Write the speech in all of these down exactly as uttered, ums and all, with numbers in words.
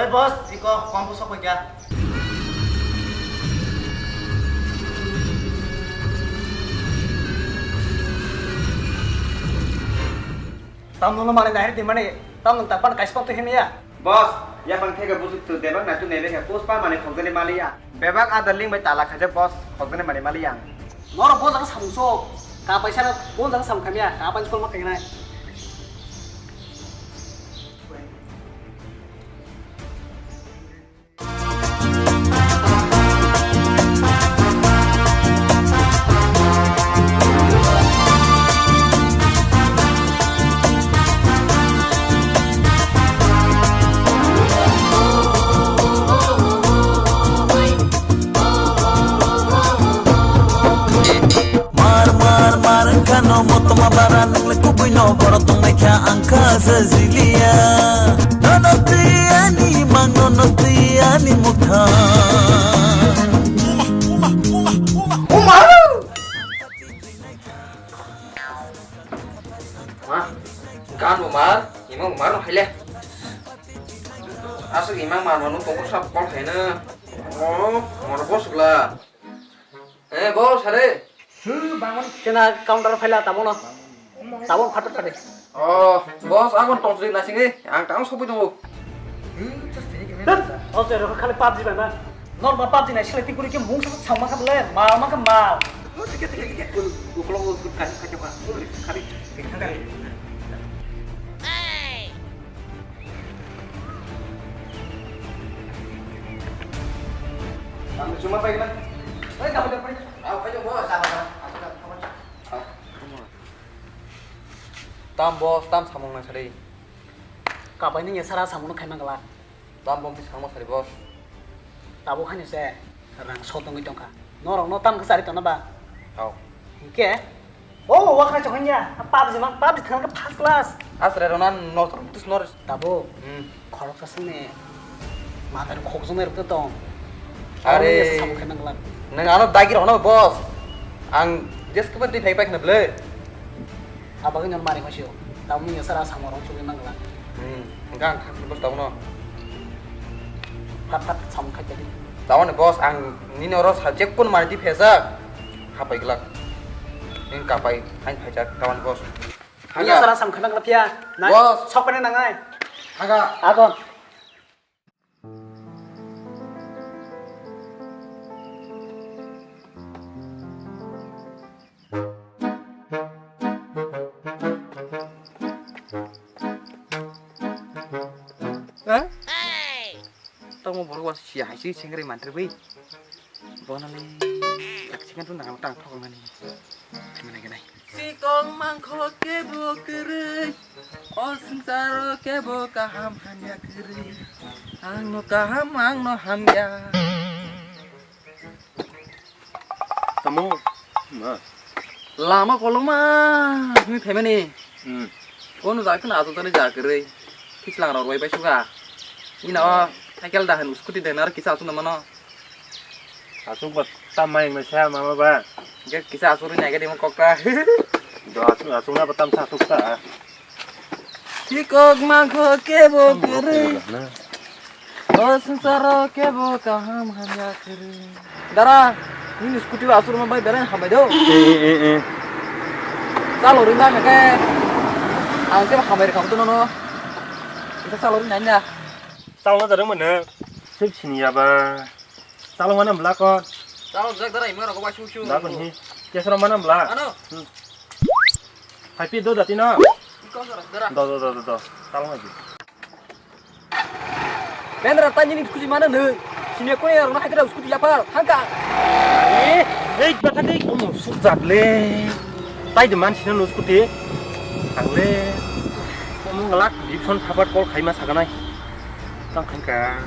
Boss, iko kompo sok kya? Tamno mane nahir di mane, tamno tapan kaispang tu himya. Boss, ya bang thega bujuk tu debak na tu nebe khe puspa mane khokjani maliya. Bebak ada link bai tala khaja boss, khokjani mane maliya. Noro bo jaga samung sok, ka paisa na bo jaga samung khamya, ka paisa kol ma khainai. Mar mar mar wngkha no motoma bara nwngle kubui no borok tongnai kha ang kha sajiliya. Nono twi ani mang nono twi ani mukha. Ma, gan bo mar, imang bo mar no haile. Aswk imang mar manu tongkol sap kol khaina. Oh, mor bosok la. Eh, boss, hare. Kena counter phaila tabono. Tabon phato thade. Oh, boss, abon tong sui nasing eh. Ang tang sopoi tongo. Oh, jero khali PUBG ba na. Nor ba PUBG nai sile tikuri ke mung sa sama ka le, mal ma ka mal. Oh, tike, tike, tike. Ukolong usul kan ka ka. Kari. Ang cuma pa iman. Ay, dapat dapat. Aw, kayo boss, sama sama. Tam boss, tam samung na sari. Kapai ni sara samung khai mangla. Tam bom ti samung sari boss. Tabo khani se rang so tongwi tongkha. Norok no tam ka sari tona ba. Aw. Hingke O, wakra chok hanya. PUBG mang, PUBG thang ka first class. Asre rona no tus nor. Tabo. Hmm. Khorok sa sini. Mata khok jong rok tong. Are. Samung khe nang lang. Nang ano dagi rona boss. Ang just kepen ti phai phai khna ble. Abagin mari masio. Tamo ni sara samung rok chok nang lang. Hmm. Enggak, enggak, boss tamo no. Phat phat samung khai jadi. Tamo ni boss ang nini oro sa jekun mari di phesa. Hapai glak. Ning kapai, hain phaijak, tawan boss. Iya, salah sam khanang lapia. Nah, boss. Sok pene nangai. Haga. Agon. Ha? Tamo borok was sia hai si sengre mantre bai. Bonali, tak singa tu nang tang thok mani. Mana kenai. Sikong mangkho kebo kwrwi, o swngcharo kebo kaham hamya kwrwi. Ang no kaham, ang no hamya. Tamo? Ma. Lama koloma, hwnwi phaimani. Hmm. Kono ja khna ajo jani ja kwrwi. Kislang rok rwai bai suga. Ina o cycle da hwn scooty da hwn aro kisa aswk mano. Aswk ba tam mai wngna sa mama ba. Ge kisa aswk rwni age dimo kokta. Do aswk aswk na ba tam sa tuk sa. Sikok mangkho kebo kwrwi. O swngcharo kebo kaham hamya kwrwi. Dara, nini scooty ba aswk rwma bai belai hambai do. Eh, eh, eh, eh. Chalo rwna khe. Ang kebo hambai rwkha bono. Kisa chalo rwna nya. Chalokna jarang mano. Sip sini ya ba. Chalok mana bla ko. Chalok jak dara imang rok ba shu shu. Bla ko ni. Kesra mana bla. Ano. Hmm. Hai pi do dati na. Iko sara dara. Do do do do do. Chalok lagi. Bendra tani ni kuji mana ne. Sini ko ya rona hakira scooty ya pa. Hangka. Eh, eh, bata dei. Omo suk jak le. Tai de man sini no scooty. Ang le. Omo ngalak Gibson phapat call khaima saganai. Tang khankha.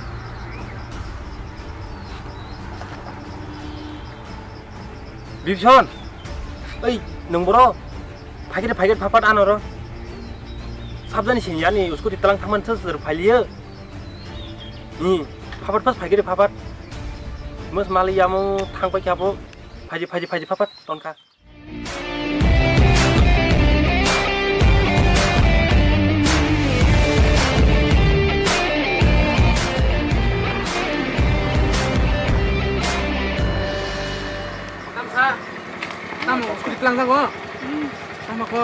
Bibson, oi, nung boro, phagiri phagiri phapat anoro. Sabjani sini yani, usko di telang thaman ses ser phaliyo. Ni, phapat pas phagiri phapat. Mus mali yamu thang pa kya po, phaji phaji phaji phapat tonka. Tangsa ko? Hmm. Tama ko?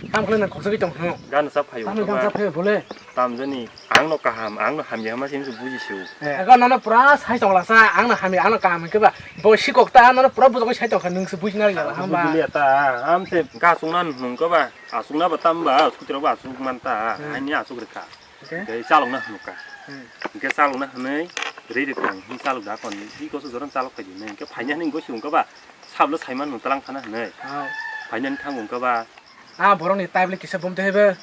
Tam khlai nang khoksa ki tong hano. Gan sa phayo Tam ka gan ba. Sa phayo bole. Tam jani ang no kaham, ang no hamya ma sim buji siu. Eh, aga nono pura sai tong la sa, ang no hamya, ang no kaham ke ba. Bo sikok ta nono pura bujok sai tong kha nung se buji na ya hamba. Buji ta, am se ga sung nan nung ka ba. Asukna ba tamba, asuk tirok ba asuk manta, hmm, ani asuk rikha. Okay. Hingke chalokna hwnukha. Hmm. Hingke chalokna hwnwi ri rikha, hing chalok da kon, i koso joran chalok phaidi hwnwi. Hingke phaina hwnwi gosiyung khe ba, sablo saiman nung talang thana hwnwi. Oh. Phaina hwnwi thangwng khe ba. Ah, borokni type le kisa bom tei hebe,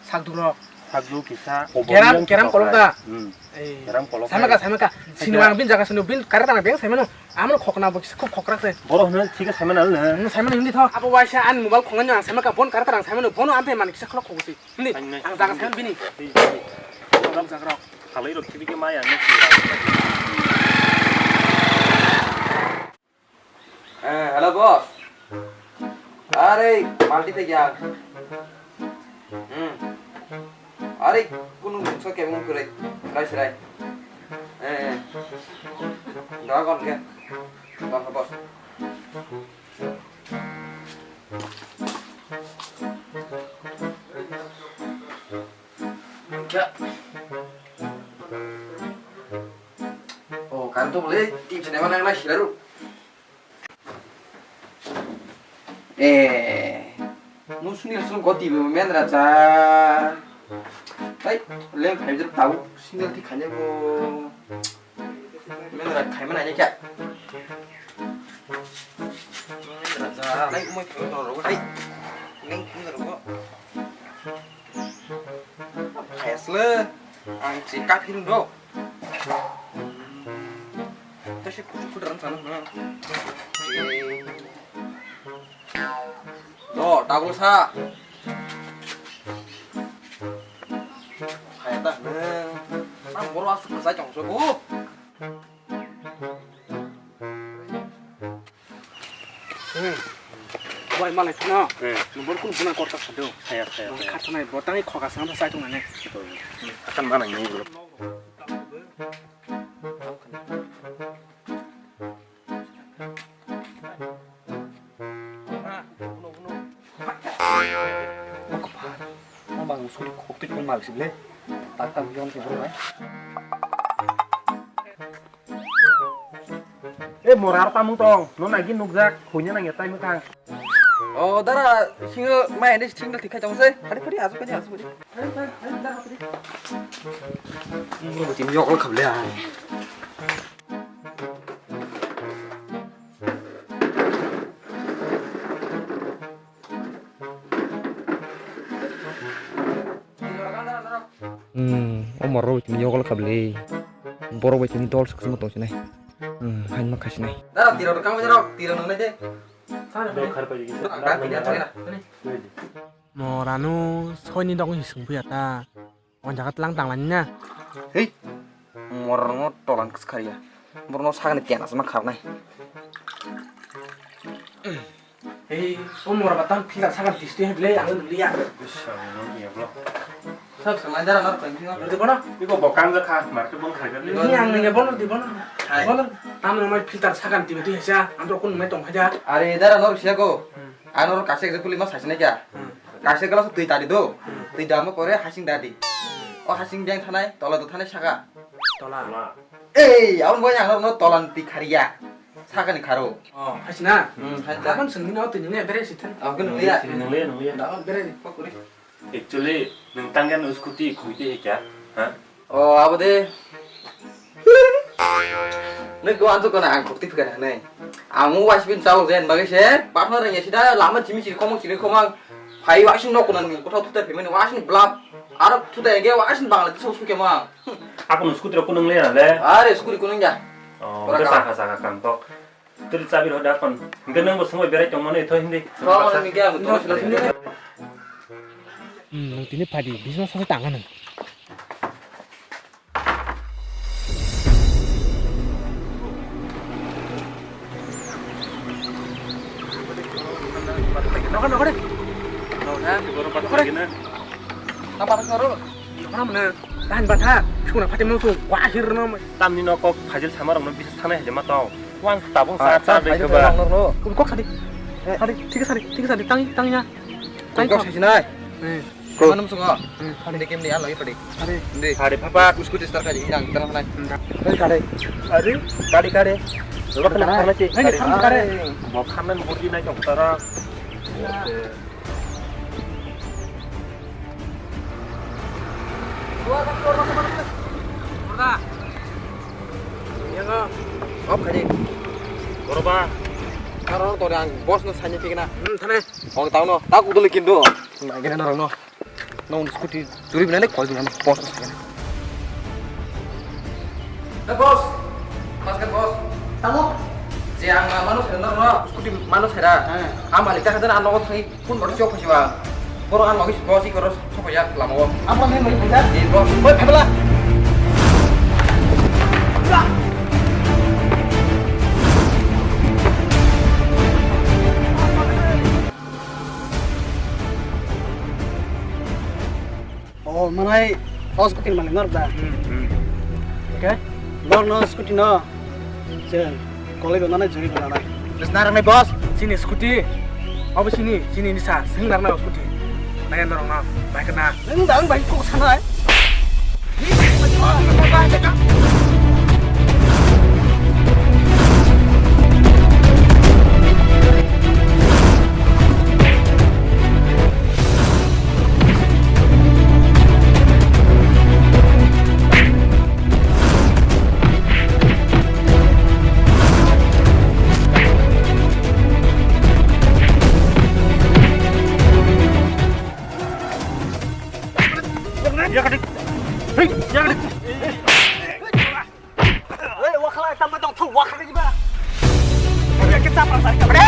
sakduk rok. Sakduk kisa. Keram, keram kolok da. Hmm. Ei, keram kolok samaka, hai. Samaka. Hai, sini wang bin jaga sini bin karata na beng saimano. Amro khokna bo kisa khub khokrak se. Borok hwnwi thik khe saimano le. Hmm, saimano hindi tho. Abo waisa an mobile khongnani ang saimaka bon karata ang saimano bono ampe man kisa khlok khogsi. Hindi, ang jaga sayan bini. Tei, tei. Tolong jaga rok. Halai rok kiri ke maya, no? Eh, hello, boss. Are, malti te gya. Hmm. Are, kunu mungsa ke mung kure. Rai, rai. Eh, eh. Doa kon ke. Kon, boss. Ya. Oh, kanto boleh, tim sinema nang nang silaru. Eh, musuh ni langsung kau tiba main raja. Hai, lem khai jer tahu, single ti khanya bo. Mendra khai mana aja kya? Mendra ja, lai umai khai mana rogo hai. Neng mendra rogo. Khai asle, ang si kapin do. Tasi kutu kutu ran sana na. Do, double sa. Hai ta. Nang boro asuk sai chong so bu. Hmm. Bai malai khana. Hmm. Nang boro kun buna kor tak sadu. Saya, saya. Nang khat sanai botang i khoga sang sai tong nane. Akan mana ni bro? Eh, morar tamung tong, no nagi nukjak, hunya nang ya tai mukang. Oh, dara, single mai ni single tikai tong se. Hari hari asu kanya asu. Ini yokol kable ah. Hmm, o morok bai tini yokol kha bwle. Borok bai tini dol swk swk tong sinai. Hmm, hain ma kha sinai. Dara tiro rok kang rok tiro nang nai de. Dok khar pai di. Ang kang pini athai na. Morano soini dok ni sung phuya ta. O jaga tlang tang lani na. Hei, morno tolan kwskhariya. Borno sagani pianas ma kharnai. Hei, o mora batang phila sagan tisti hai ble ang liya. Bisa mo ni bro. Sab salai dara nar pen singa. Rodi bono. Iko bokang ga kha market bong khai ga. Ni ang ni bono di bono. Hai. Bono tam no mai filter sagan tiba tu hesa. Ang to kun mai tong haja. Are dara nor siya ko. Hmm. Ang nor kasek je kuli ma sai sinai kya. Hmm. Kaisa glass twi tadi do. Hmm. Twi dama pore hasing dadi. O hasing beng thanai, tola do thanai saka. Tola. Ei, abon boy ang no tolan twi khariya. Saka ni kharo. Oh, hasina. Hmm, hasina. Abon sengni no twi ni bere sithan. Abon nungya. Nungya, nungya. Da bere di pakuri. Actually, nung tanggan scooty khuite kya? Ha? O, abo de. Nui ko anso kono ang kokti phikar hanai. Ang mo wasbin chalo jen bagwi se, partner ya sida lama jimi siri komong siri komang. Phai wasing nok kono ni kothok thutai phimani wasing blap. Aro thutai ge wasing Bangladesh so suke mang. Ako no scooty ko nung le na le. Are scooty ko nung ya. Oh, ora ka saka saka kam tok. Tiri chabi rw da kon. Hingke nang bo songwi berai tongmani tho hindi. Tho, ang ni khe ang tho, sila sila. Hmm, nang tini phadi, bisma sasa tanga nang. Nokha, nokha de. Nokha de. Nokha de. Tapa soro. Nokha mane. Tahan batha. Sukuna phati mangsu. Wahir no. Tamni no kok phajil sama rok no bisas thanai hajama tong. Wang tabung sa sa de keba. Kok sadi. Hari, thik ase, hari, thik ase, hari, tang, tang ya. Tang kok kok. Sai sinai. Eh. Ko. Manum sungo. Eh, hari. Hindi kim ni alo ipadi. Hari. Hindi. Hari papa. Scooty start kaji, yang tang nai. Hmm. Hari, hari. Hari, hari. Lo kan hari. Hari. Hari, hari. Hari. Mo khamen budi nai tong tara. Ya. Off khaidi. Oro ba. Aro to ang boss no sani thik na. Hmm, thane. Ong tao no, ta kudul kindu. Nai gena norok no. No scooty churi binani koi binani boss no sani. Hey boss. Masker boss. Tamo. Je ang manu sera no scooty manu sera. He. Ang malik ta khajana ang nogo thai. Kun baru siok phaisiba. Borok ang logi boss i koro sophaijak lama o. Apa main main phaijak? Di boss. Oi, phaibala. Oh, manai, oh, scooty ni malik norok da. Hmm, hmm. Okay. Norok no scooty no. Chwng koloi bo nanai, juri bo nanai. Bwsna rwnai boss, chini scooty. Obo chini, chini nisa, swng narwknai o scooty. Nai norok no, bai khna. Nwng da ang bai kok sanai. Hey, wakhala, tamo tong thung wakhala jiba. Kami ke sapra sari kamre.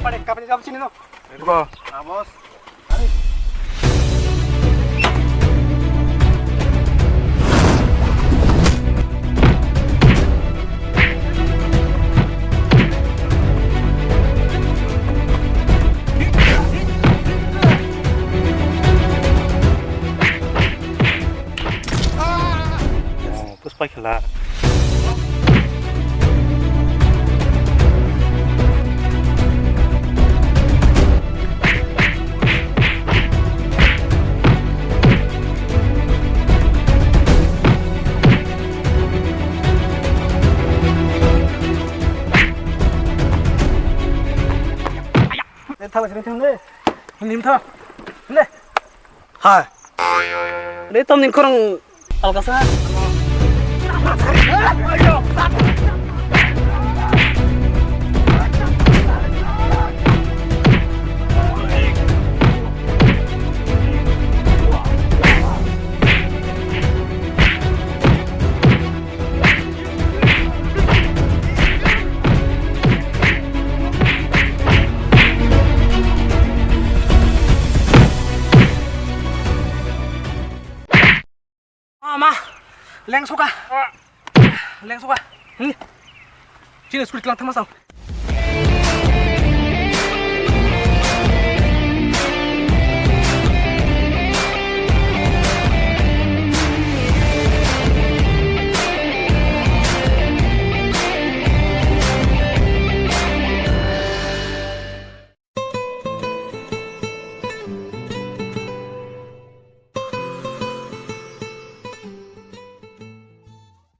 Pare kapri jam sini no. Abo. Puspa khela. Thala sini thang le. Nim tha. Le. Hai. Re tom nin khorang alkasa. Ah, ma, lengsoka. Lengsoka. Hmm. Chini scooty lang thangma sang.